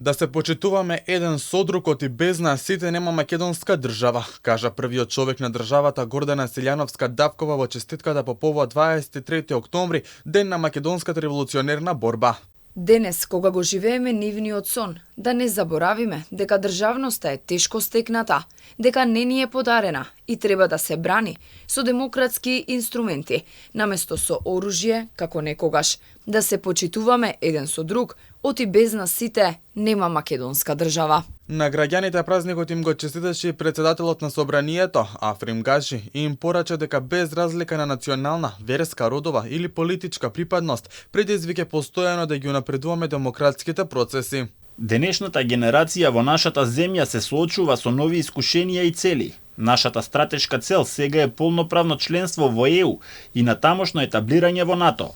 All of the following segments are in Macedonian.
Да се почитуваме еден со друг, оти без нас сите нема македонска држава, кажа првиот човек на државата Гордана Селјановска-Давкова во честитката по повод 23 октомври, ден на македонската револуционерна борба. Денес, кога го живееме нивниот сон, да не заборавиме дека државноста е тешко стекната, дека не ни е подарена и треба да се брани со демократски инструменти, наместо со оружје, како некогаш, да се почитуваме еден со друг, оти без нас сите нема македонска држава. На граѓаните празникот им го честиташе и председателот на собранието, Африм Гаши, и им порача дека без разлика на национална, верска, родова или политичка припадност, предизвика постојано да ги унапредуваме демократските процеси. Денешната генерација во нашата земја се соочува со нови искушенија и цели. Нашата стратешка цел сега е полноправно членство во ЕУ и натамошно етаблирање во НАТО.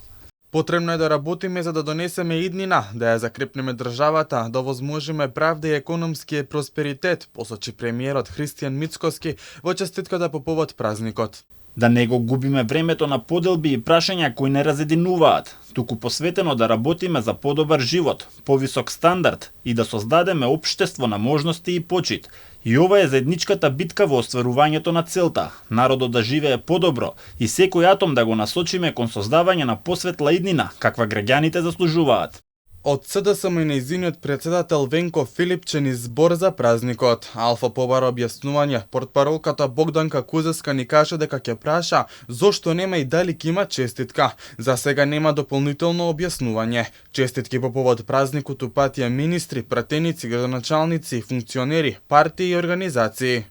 Потребно е да работиме за да донесеме иднина, да ја закрепнеме државата, да возможиме правда и економски просперитет, посочи премиерот Христијан Мицкоски во честитката по повод празникот. Да не го губиме времето на поделби и прашања кои не разединуваат, туку посветено да работиме за подобар живот, повисок стандард и да создадеме општество на можности и почит. И ова е заедничката битка во остварувањето на целта, народот да живее подобро и секој атом да го насочиме кон создавање на посветла иднина, каква граѓаните заслужуваат. Од СДСМ и нејзиниот председател Венко Филипчен избор за празникот. Алфа побара објаснување. Портпаролката Богданка Кузеска ни кажа дека ќе праша зошто нема и дали ќе има честитка. За сега нема дополнително објаснување. Честитки по повод празникот упатија министри, пратеници, градоначалници, функционери, партии и организации.